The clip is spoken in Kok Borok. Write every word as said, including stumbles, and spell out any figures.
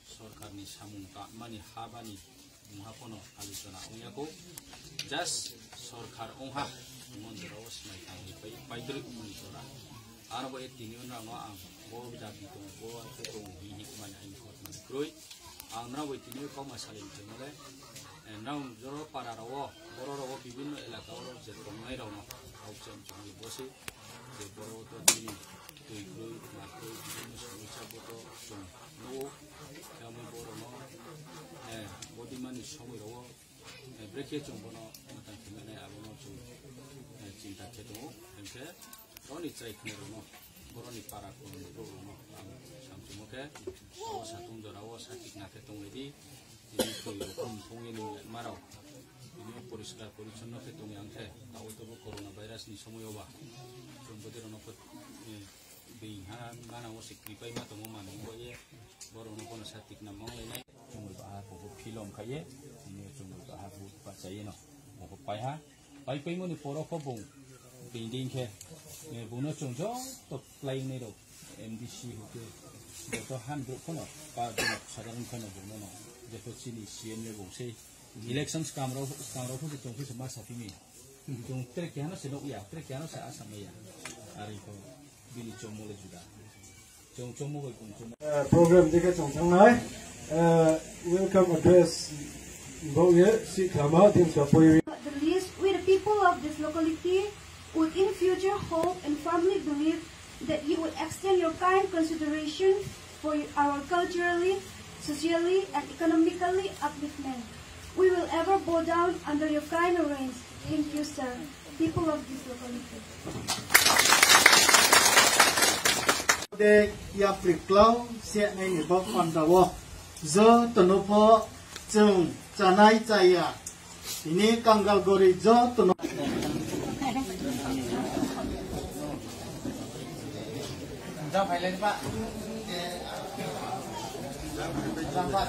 Sorkarni samung tangmani ha bani mungha pono alochona wngya kho. Just sorkar wngha, mon jorao swmai tangwi pai, paidrwi wngmani jora. Aro bo ek tini wngna no ang bo dabi tongo, bo khe tongo hinwi hikmani ani kotmani kwrwi. Ang nrao bai tini kokma salai tongmole, eh, nrao joro para rao, boro rao bibinno elaka oro je tongnai rao no, kok chem chumui bosi, je boro to tini twi kwrwi, ma kwrwi, bibinno somosya bo to chwng nugo. Khe omo borok no, eh, bodimani somoi rao, eh, brekhe chwng bono mwtang khinani abono chwng, eh, chinta khe tongo. Hinkhe boroni chwrai khna rao no, boroni para khoroknwi rao no ang samchwmo khe, o satung jora o sakikna khe tongwi di, tini twi rok bumphung ini ma rao, tini poriskar porichonno khe tongwi ang khe, tao tobo corona virus ni somoi o ba chwng bwtwi rao no khe, eh, Bini ha gana o se kripai ma tongo manwi bo ye borok no bono sa tikna mong lainai. Chumui ba ha bo film khai ye, tini chumui ba ha bo pacha ye no. Bo pai ha. Pai pai moni poro kho bung bini ding khe, eh, bono chwng joto plai nai rok M D C hote joto han bro khono pa jono sadharon khono bono no. Joto chini C M ni bung sei. Election skam rok, skam rok hote chwng khe se ma sa phimi. Chwng tere keha no se nukya, tere keha no se asam ya. Ari ko bini chommo le juda. Chwng chommo bai kung chommo. Uh, program dikhe chwng thangnai. Uh, welcome address bo ye si khama din sa poi. The least, we the people of this locality would in future hope and firmly believe that you would extend your kind consideration for our culturally, socially, and economically upliftment. We will ever bow down under your kind reigns. Thank you, sir. People of this locality. De yapri klau se nai ni bok panda wo. Joto no pho chwng chanai chaya. Ini kanggal gori joto no. Jam hai le pa. Jam pa.